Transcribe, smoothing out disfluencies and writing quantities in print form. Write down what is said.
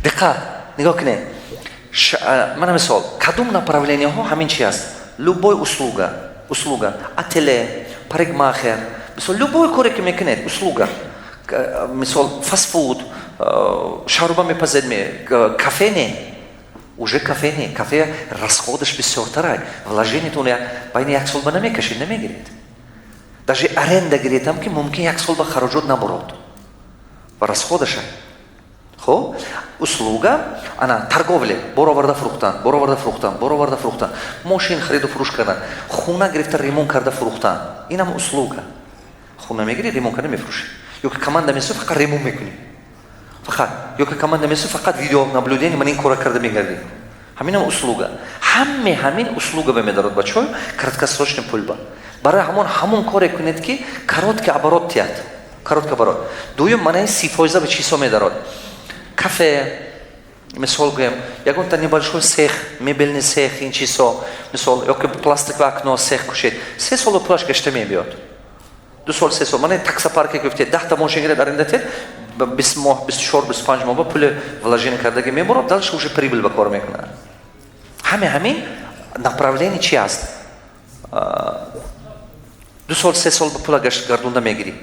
Диққат, нигоҳ кунед. Мана мисол, кадом направление ҳо ҳамин чи аст? Любой услуга, услуга, ателе, парикмахер, мисол, любой коре ки мекунед, услуга, мисол, фастфуд, шаруба мепазед, кафе не, уже кафе не, кафе расход аш бисёртарай, вложение тон байни як сол ба намекашед, намегиред. Даже аренда гиретам, ки мумкин як сол ба хароҷот набурод ва расход аша. Хоб, услуга, ана торговля, бор оварда фурӯхтан, бор оварда фурӯхтан, бор оварда фурӯхтан, мошин хариду фурӯш кардан, хуна гирифта, ремонт карда фурӯхтан, инам услуга. Хуна мегири, ремонт карда мефурӯшӣ, ё ки команда месӯ, фақат ремонт мекунӣ фақат, ё ки команда месӯ, фақат видео наблюдение, ман ин кора карда мегардӣ, ҳаминам услуга. Ҳаме ҳамин услуга ба медарод, бачаҳо, краткосрочный пул ба. Барои ҳамон коре кунед, ки короткий оборот тиҳад, короткий оборот. Дуюм, манаи 30 фоиза ба чизҳо медарод: кафе, мисол гӯем, ягонта небольшой цех, мебельный цех, ин чизҳо, мисол, ё ки пластиковое окно цех кушед, 3 соло пулаш гашта мебиёд, 2 сол, 3 сол. Мана таксопарке гуфтед, 10та мошин гиред, аренда тед, 20 моҳ, 24, 25 моҳ ба пули вложение кардаги мебурад, дальше уже прибыль ба кор мекунад. Ҳамин направление чи аст? 2 сол, 3 сол ба пула гардонда мегирӣ.